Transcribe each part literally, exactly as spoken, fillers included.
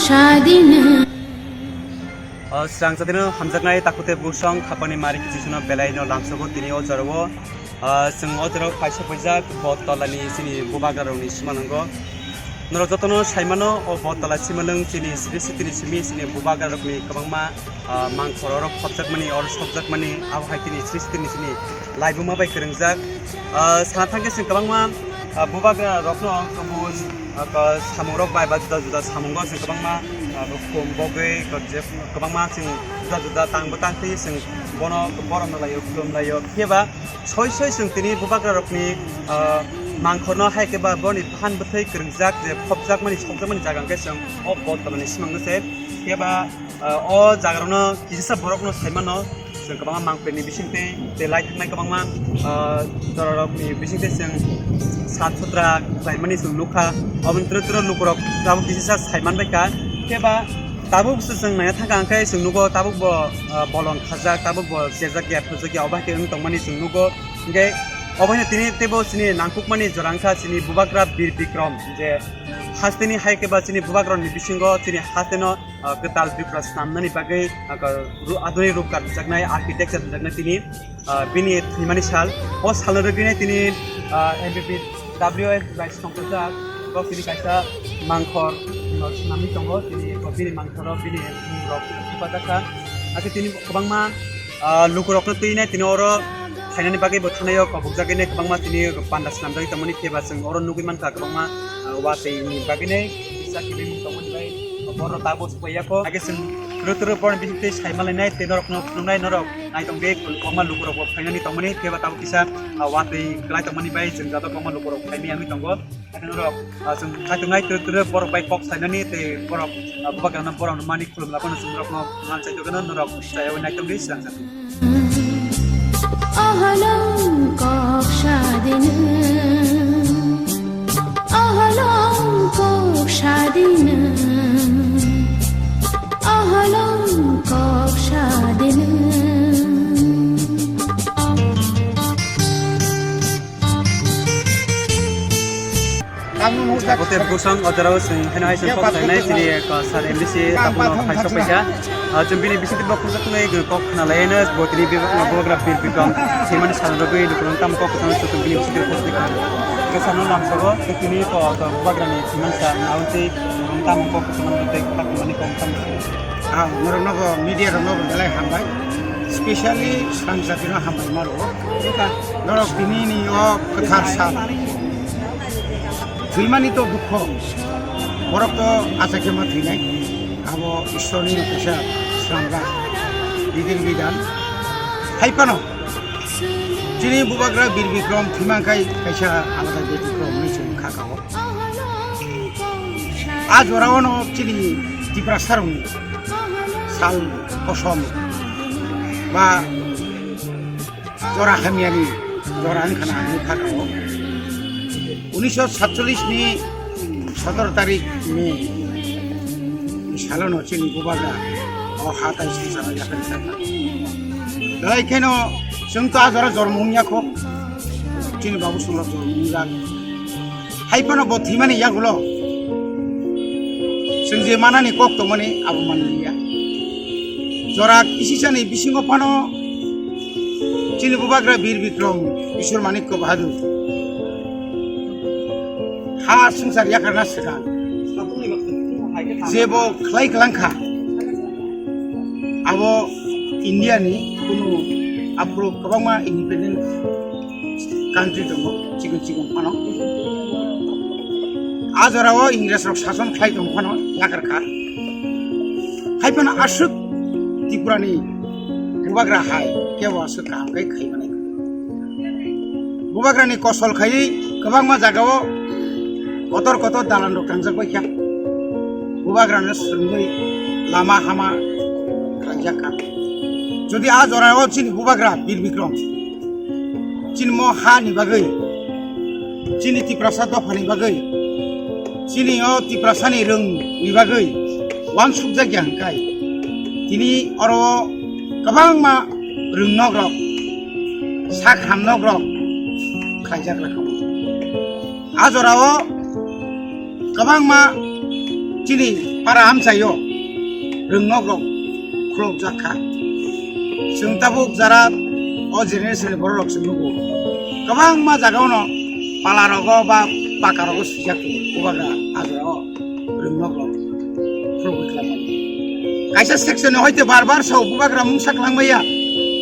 Sadina. O, swrang jatino hamjaknai takhuk tei bwswng khapangni mari kiching sano belai no lamsogo tini o jorao. Ah, chwng o jorao kaisa puijak Botolani chini bubagrarokni simalwngo. Norok jotono saimano o Botola simalwng chini sri sitini simi chini bubagrarokni kwbangma, ah, mangkhor oro khopjakmani, oro sokjakmani, abo hai chini sri sitini simi laibuma bai kwrwngjak. Ah, sana thangkhe chwng kwbangma, ah, bubagrarokno kobos, ah, ka-, samungrok bai ba juda juda samungo chwng kwbangma, ah, khum bogwi, kwbangma chwng juda juda tangbo tangtwi chwng bono borokno laio, khulum laio. Phiya ba soi soi chwng tini bubagrarokni, ah, mangkhorno hai khe ba boni phan bwthai kwrwngjak je khopjakmani sokjakmani jaga hwnkhe chwng o Botolani simangno se. Phiya ba, ah, o jagarokno kisisa borokno saimano chwng kwbangma mangpili ni bisingtwi tei lai thwngnai kwbangma, ah, jorarokni bisingtwi chwng sat sutra khlaimani chwng nukha. Oboni twrwk twrwk lukurok tabuk kisisa saiman baikha. Phiya ba tabuk se chwng naina thangkha hwnkhe chwng nugo tabuk bo, ah, bolong khajak, tabuk bo cherjak ya, thojak ya, obo hai khe wng tongmani chwng nugo. Hwnkhe obo haino tini teibo chini nangkukmani jora wngkha chini bubagra Bir Bikrom, je hasteni hai khe ba chini bubagrani bisingo chini hasteno, ah, kwtal Tripura snamnani bagwi, ah, ka-, ru-, adoni rupkar rwjaknai, architecture rwjaknai tini, ah, bini thwimani sal. O salno rwgwinai tini, ah, M B B W S bai songkojak, bo tini kaisa mangkhor no swnamwi tongo, tini bo bini mangkhoro bini mungrok thwipajakha. Hakhe tini kwbangma, ah, lukurokno twinai tini oro phainani bagwi bo thanaio kobokjagwi nai kwbangma tini panda swnamjagwi tongmani phiya ba chwng oro nugwi mankha kwbangma, ah, watwi ni bagwi nai kisa kibimung tongmani bai borok tabuk. Wngya kho, hakhe chwng twrwk twrwk borokni bisingtwi sai malainai tei norokno phunuknai, norok naitongdi kwbangma lukurokbo phainani tongmani, phiya ba tabuk kisa, ah, watwi kwlai tongmani bai chwng joto kwbangma lukurok phaimani wngwi tongo. Hakhe norok, ah, chwng kaitongnai twrwk twrwk borok bai kok sainani tei borok, ah, bubagrano borokno mani khulum laphano chwng norokno manchai tongkhe norok chaywi naitongdi swrangsa. Oholong kok sadina, oholong kok sadina, oholong kok sadina. Bote bwswng o jorao chwng haino hai chwng kok sainai chini, eh, sir M D C tabuno phai sok paikha. Ah, chwng bini bisingtwi bo khungsa khunui kok khna laino bo tini bubagra Bir Bikrom thwimani sal rwgwi lukurok tamo kok kwchangno chwng bini bisingtwi khosni kha. Kwchangno lamsogo tei tini to, to bubagrani thwimani sal nawi tei tamo kok kwchangno tei kok khna laini kok tamo. Ah, norokno bo media rokno bo belai hambai. Specially swrang jatino hambai ma rwo. Norok tini ni o kwthar sal. Thwimani to dukho. Borok to acha khe ma thwinai. Abo Ishwar ni kaisa swnamjak bidir bidan. Hai phano chini bubagra Bir Bikrom thwimang khai kaisa alada Bikrom hinwi chwng kha kao. A jorao no chini Tiprasa rokni sal kosom ba jora hamyani jora wngkha na hinwi kha kao. Unisho satcholish ni sotoro tarik May ni salo no chini bubagra o ha tai songchar o yakarwi kha. Belai kheno chwng to a jora jormo wngya kho. Chini babu songla jormo wngjak. Hai phano bo thwimani yagulo chwng je manani kok tongmani abo manliya. Jora kisisani bisingo phano chini bubagra Bir Bikrom Ishwar Manikya Bahadur ha swngchar yakarna swkang je bo khlai kwlangkha. Abo India ni kunu aphuru kwbangma independent country tongo, chikon chikon phano. A jorao Ingres rok sason khlai tong phano yakarkha. Hai phano aswk Tripura ni bubagra hai kebo aswk kaham khe khai manai. Bubagrani kosol khaiwi kwbangma jagao kotor kotor dalan rok tangjak bai kha. Bubagrano swrwngwi lama hama khlaijak kha. Jodi a jorao chini bubagra Bir Bikrom chini mo ha ni bagwi, chini Tiprasa dopha ni bagwi, chini o Tiprasa ni rwng ni bagwi uansukjak ya hwnkhe tini oro kwbangma rwng nok rok, sak ham nok rok khlaijak rwkha. A jorao kwbangma Chini para amchaio rwngnok rok khulokjak kha. Chwng tabuk jara o generation ni borok rok chwng nugo. Kwbangma jaga ono pala rogo ba paka rogo swijak tongo bubagra ajora o rwngnok rok khulogwi khlaimani. Kaisa section ni hoite bar bar sao bubagra mungsa khlangmaya.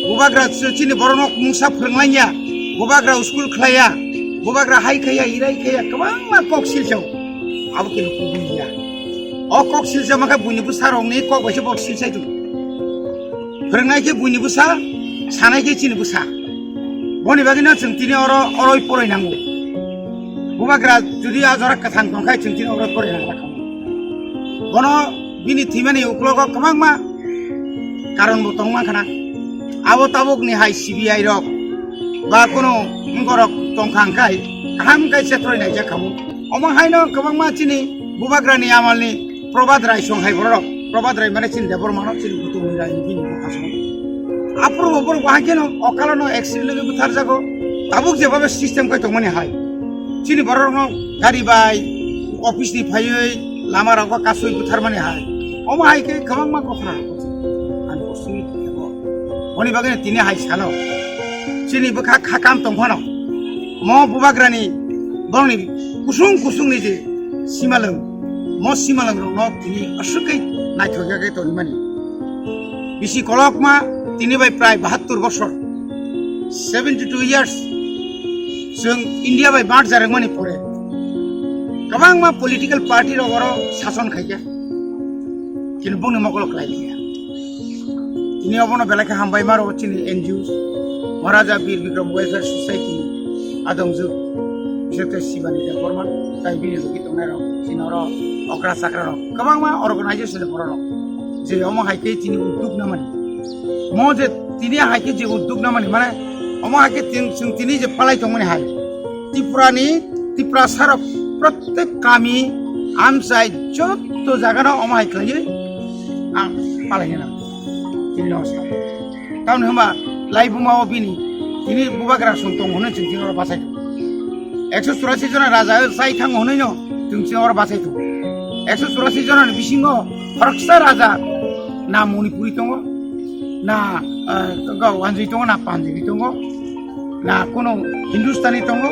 Bubagra ch-, chini borok no mungsa phwrwnglainaya. Bubagra school khlaiya. Bubagra hai khaiya, irai khaiya, kwbangma kok silsao. Abo khe kubui ya. O kok silsa mankha buini bwsa rokni kok bai se bo silsai tongo. Phwrwngnai khe buini bwsa, sanai khe chini bwsa. Boni bagwi no chwng tini oro, oroi poroi nango. Bubagra jodi a jora kwthang tongkha chwng tini oro poroi nang lakha. Bono bini thwimani uklogo kwbangma karon bo tong mankha na. Abo tabuk ni hai C B I rok ba kuno wngkorok tongkha hwnkhe kaham khe chetroi naijak kha. Omo haino kwbangma chini bubagrani amalni Probhat Rai song hai borok. Probhat Rai mane chini Debbarma no chini Gautam Rai ni bini bupha song. Aphuru bo borok bahai kheno okalo no accident logi butharjago. Tabuk jebabe system khai tongmani hai. Chini borok no gari bai office ni phaiwi lama rogo kasui butharmani hai. Omo hai khe kwbangma kothra. Ani posting ni thebo. Boni bagwi tini hai salo. Chini bwkha khakam tongphano. Mo bubagrani borokni kusung kusungni je simalwng, mo simalwng rokno tini aswk khe naithok ya khe tongmani. Bisi kolokma tini bai prai bahattur bosor, seventy two years, chwng India bai mat jarwkmani pore kwbangma political party rok oro sason khaikha, kintu bongni mokolo kwlai liya. Tini obono belai khe hambai maro chini N G Os, Maharaja Bir Bikram Welfare Society, adongjwk, bisek tei Sibani Debbarma, tai bini logi tongnai rok, chini oro okra chakra rok, kwbangma organization ni borok rok, je omo hai khe chini udduk namani. Mo je tini hai khe je udduk namani, mane omo hai khe tin-, chwng tini je palai tongmani hai. Tripura ni, Tiprasa rok prottek kami, amchai, jotto jaga no omo hai khlaiwi ang palai nang. Tini no sa. Tamni hwnba laibuma o bini, tini bubagra song tong hwnwi chwng tini oro bachai tongo. Ekso churasi jona raja chai thang hwnwi no chwng tini oro bachai tongo. Ekso churasi jona ni bisingo khoroksa raja na Manipuri tongo, na, eh, ga Wanjwi tongo, na Panjabi tongo, na kuno Hindustani tongo.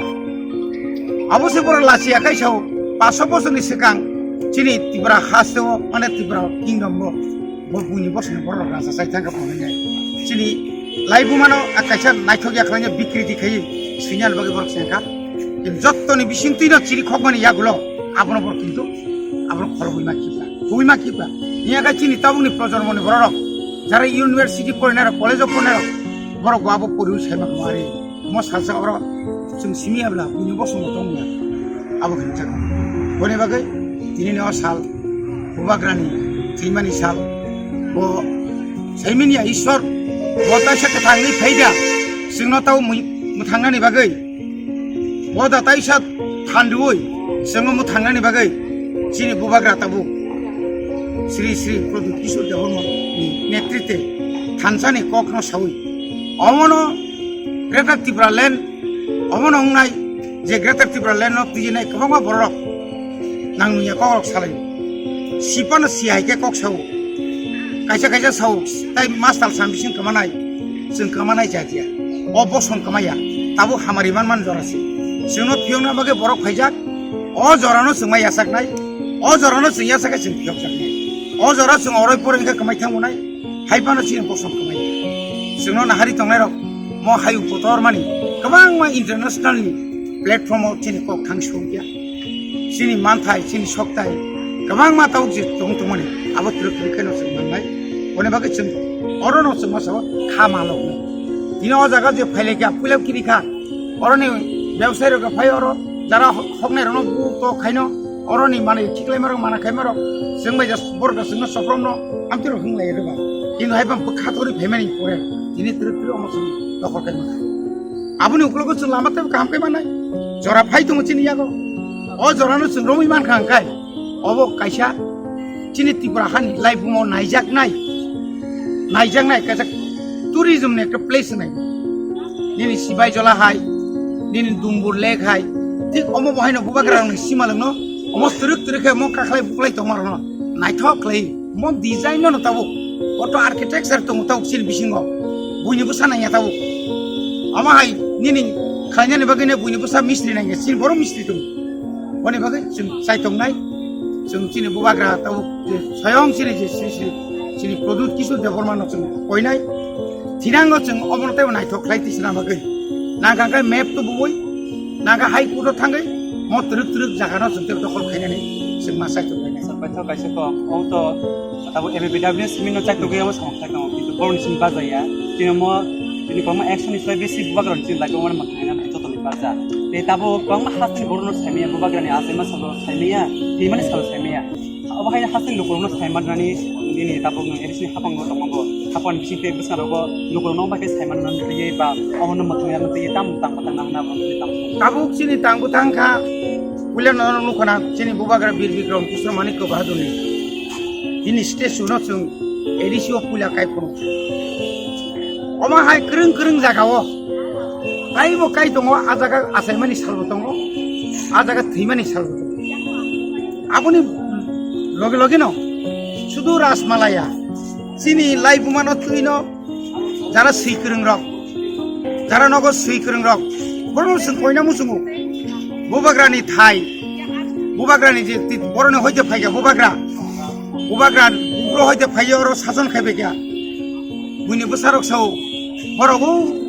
Abo se borok lachi akai sao, paso bosorni swkang chini Tripura hasteo, mane Tripura kingdom bo, bo buini bosongni borok raja chai thangkha phunuknai. Chini laibumano a kaisa naithok ya khlaina bikriti khai swinani bagwi borok sengkha. Jottoni bisingtwino chiri khokmani yagulo abono borok kintu abono khorogwi ma khipra, khogwi ma khipra. Niya khe chini tabukni projonmoni bororok jara university porinai rok, college o porinai rok, borok bo abo poriwi saima khe ari. Mo salsa oro chwng simi abla buini bosongo tongmani abo khe rijak. Boni bagwi tinini o sal bubagrani thwimani sal bo saimanya Ishwar bo taisa kwthangwi phaida chwngno tabo mui-, mwthangnani bagwi bo da taisa thandwi chwngno mwthangnani bagwi chini bubagra tabuk Sri Sri Pradyut Kishore Debbarma ni netrite thansani kokno sawi omono Greater Tipraland omono wngnai je Greater Tipraland no twijinai kwbangma borok nangmungya kokrok salai. Sipano si hai khe kok sao. Kaisa kaisa sao, tai mastal sam bising kwmanai. Chwng kwmanai jatiya. O boson kwmaya. Tabuk hamari man man jora se. Chwngno phiyokna bagwi borok phaijak. O jorano chwng ma yachaknai. O jorano chwng yachaknai chwng phiyokjaknai. O jora chwng oroi poroi khe kwmai thangunai. Hai phano chini boson kwmai. Chwngno nahari tongnairok mo hayung kotor mani kwbangma international ni platform o chini kok thang songya. Chini manthai, chini soktai kwbangma tabuk je tong tongmani abo twrwk twrwk kheno chwng mannai. Boni bagwi chwng orono chwng ma sao kha maloknai. Tini o jaga je phailai kha, puila kiri kha. Oroni bebsai rok phai oro jara hoknai rokno bu to khaino. Oroni manwi khiklai marok, mana khai marok, chwng bai ja borok da chwngno sopromno amtwi rok hinglai rwba. Kintu hai bam bwkha thori phaimani pore tini twrwk twrwk omo chwng dokhor khai mankha. Aboni uklogo chwng lama tei kaham khai mannai. Jora phai tongo chini yago. O jorano chwng romwi mankha hwnkhai obo kaisa chini Tripura hani laibumo naijaknai, naijaknai kaisa tourism ni ekta place wngnai. Nini Sibai Jola hai, nini Dumbur Lake hai, thik omo bo haino bubagra rokni simalwngno Omo twrwk twrwk khe mo kaklai buklai tongma rokno naithok khlai mo design no tabuk. Auto architecture tongo tabuk chini bisingo. Buini bwsa nangya tabuk. Omo hai nini khlainani bagwi ne buini bwsa mistri nangya. Chini borok mistri tongo. Boni bagwi chwng chaitongnai. Chwng chini bubagra tabuk je soyong chini je sri sri chini Pradyut Kishore Debbarma no chwng koinai. Thinango chwng omono teibo naithok khlai tisna bagwi. Nangkha khe map tubui, nangkha High Court o thangwi, mo twrwk twrwk jaga no chwng teibo dokhol khainani chwng ma saitok khainai. Sir, paithak kaisa kok, o to abo M A P W simi no chaitok gwi abo samung khlai tongo, kintu borok ni simi bajaya. Chini mo, chini kwbangma action ni slai bisi bubagra ni chini laibo mani mwkhang nai joto ni baja. Tei tabuk kwbangma hasteni borok no saimaya, bubagra ni achaima salo saimaya, thwimani salo saimaya. Obo hai hasteni lukurokno saimanani nini tabuk nwng A D C ni hapango tongma bo, hapan bising tei bwskango lukurokno obo hai khe saimanani twiwi ba omono mwthangna twiwi tam tang bwtang nahna bo twiwi tam. Tabuk chini tang bwthang kha, puila norok nukho na chini bubagra Bir Bikram Kishore Manikya Bahadurni bini statue no chwng A D C o puila kai phuru. Omo hai kwrwng kwrwng jaga o taibo kai tongo, a jaga achaimani salbo tongo, a jaga thwimani salbo tongo. Aboni loge loge no sudu Rajmalaya chini laibuma no twi no jara swi kwrwng rok, jara nogo swi kwrwng rok, borok no chwng koina muchungo. Bubagra ni thai, bubagra ni je ti-, borok ni hoite phaikha bubagra, bubagra bubro hoite phaiya oro sason khaibaikha. Buini bwsarok sao, borok o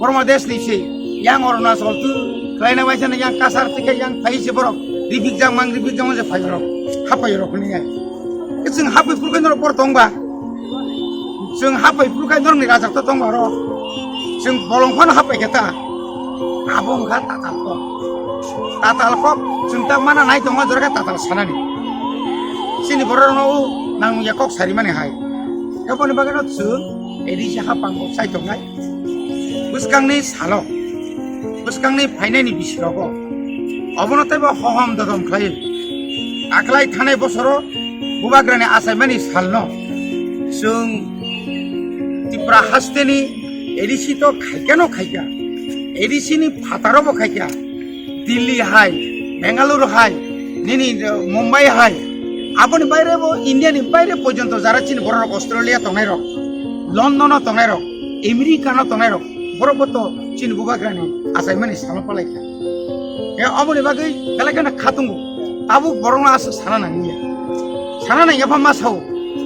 Borma desh ni se, yang Arunachal tu, khlaina waisa na yang Kasar tike yang phai se borok, ribik jang mang ribik jang se phai borok, hapai rok ni ai. Chwng hapai phuru khe norok bor tong ba? Chwng hapai phuru khe norok ni rajak to tong ba ro? Chwng bolong phano hapai khe ta. Abo wngkha tatal kok. Tatal kok chwng ta mana nai tongma jora khe tatal sanani. Chini borok no nang ya kok sari mani hai. Aboni bagwi no chwng A D C hapang kok sai tongnai. Bwskangni salo, bwskangni phainaini bisirogo obono teibo hohom dodom khlai. Aklai thanai bosoro bubagrani achaimani salno chwng Tripura hasteni A D C to khaikano khaika, A D C ni phataro bo khaika. Delhi hai, Bengaluru hai, nini, uh, Mumbai hai, aboni baire bo India ni baire porjonto jara chini borok rok Australia tongnai rok, London o tongnai rok, America no tongnai rok, borok bo to chini bubagrani achaimani salo palai kha. E aboni bagwi belai kheno khatungo, tabuk borok no aswk sana nangya, sana nangya pha ma sao,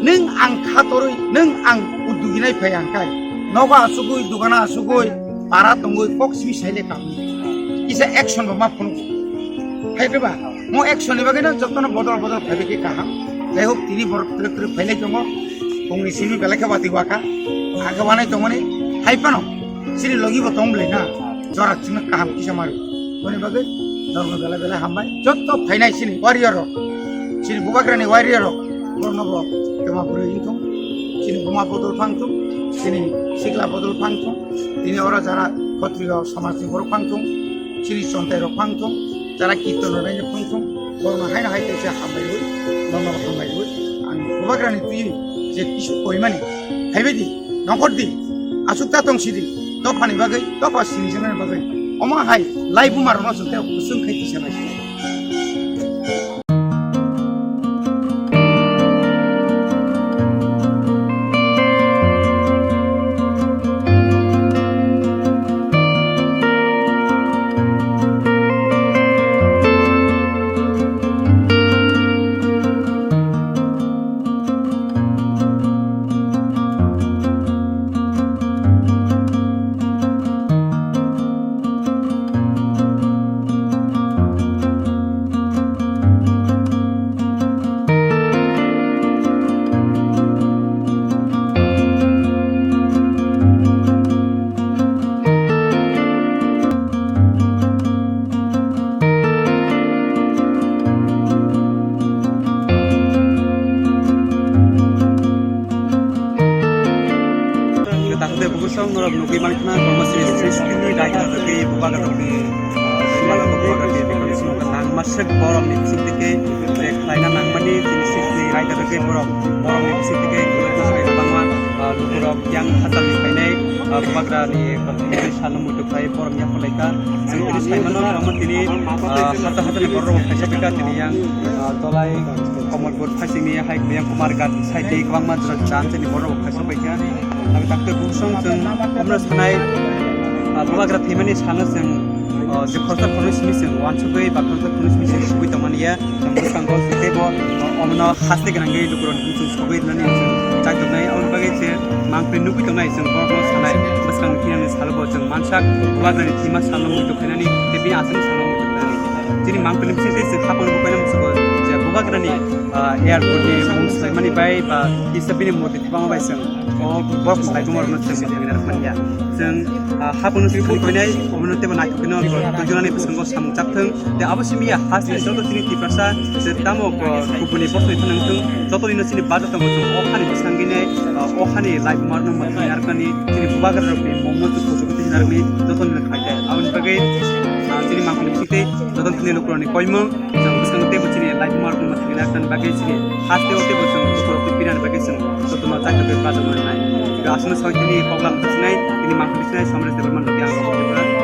nwng ang kha torwi, nwng ang uduginai phai ang kai, nogo asugwi, dugana asugwi, para tongwi kok simi saile kam. Kisa action bo ma phunuk. Hai ba? Mo action ni bagwi no jotono bodol bodol phaibai khe kaham. Jai hok tini borok twrwk twrwk phailai tongo. Bongni simi belai khe watwi wakha. Akhe wanai tongmani hai phano. Chini logi bo tong bwlai na. Jora chwngno kaham kisa maru. Boni bagwi norokno belai belai hambai. Joto phainai chini warrior rok. Chini bubagrani warrior rok. Borokno bo twma bwrwi wngthung. Chini buma bodol phangthung. Chini sikla bodol phangthung. Tini oro jara khotriyo somajni borok phangthung, chini chontai rok phangthung, jara kirton rok naina phangthung, borokno haino hai kaisa hambai rwi, norokno hambai rwi, ang bubagrani twi je kisu koimani, phaibai di, nongkhor di, aswk ta tong sidi, dophani bagwi, dopha sini sanani bagwi, omo hai lai buma rokno chwng tei kusung khai tisa bai. Takhuk de bukhuksong norok nugwi mankha, Brahma Sri Sri Sri Raida Rwgwi Bubagra Rwgwi, ah, Bubagra Rwgwi, Bubagra Rwgwi, Bubagra Rwgwi, nangma swk borokni bising tike, je khlaina nangmani, chini Sri Sri Raida Rwgwi borok, borokni bising tike, kwbangma, ah, lukurok yang hachal ni phainai, Bubagra ni salno muitu khai borok yapharlaikha. Chwng tini saimano kwbangma tini, ah, hata hata ni borok rok khaisa phaikha tini yang, ah, Dolai Kamalpur phaisingni hai yang Kumarghat side ni kwbangma jora cham chini borok rok khaisa phaikha. Abi takte busong chwng omno sanai, ah, Bubagra thwimani sano chwng, ah, je khoroksa khoroknwi simi chwng uansugwi ba khoroksa khoroknwi simi chwng sugwi tongmani ya. Chwng bwskango teibo, o, omono haste gwnangwi lukurokni bwswng sogwi rwnani chwng chai tongnai. Aboni bagwi se mangpili nugwi tongnai chwng borokno sanai. Bwskango thinani salobo chwng mansak Bubagrani thwima salno muitu khainani tei bini aswkni salno muitu khainani. Chini mangpili bisingtwi chwng hapang bo khaina musugo je Bubagrani, ah, airport ni mung swlaimani bai ba kisa bini murti thwbangma bai chwng o borok swlai tongmarokno chwng mwthangwi narwkmani ya. Chwng, ah, hapangno swkang koinai, omono teibo naithok kheno twijlani bwskango samung chapthwng. Tei abo simi ya haste joto chini Tiprasa je tamo, ah, kubuni bosongni phano wngthwng, joto nino chini bajo tongo chwng o hani bwskango nai, ah, o hani laibuma rokno mwthangwi narwknani chini Bubagra rokni mungno chwng kuchugo twi narwkni joto nino khlai khe. Aboni bagwi, ah, chini mangpili bisingtwi joto chini lukurokni koimung. Chwng bwskango teibo chini laibuma rokno mwthangwi narwknani bagwi chini haste o teibo chwng lukurokno pinani bagwi chwng jotono chakri bagwi bajak manai. Aswkno sawi tini koklam thwknai, tini mangpili sinai Somresh Debbarma nukya ang.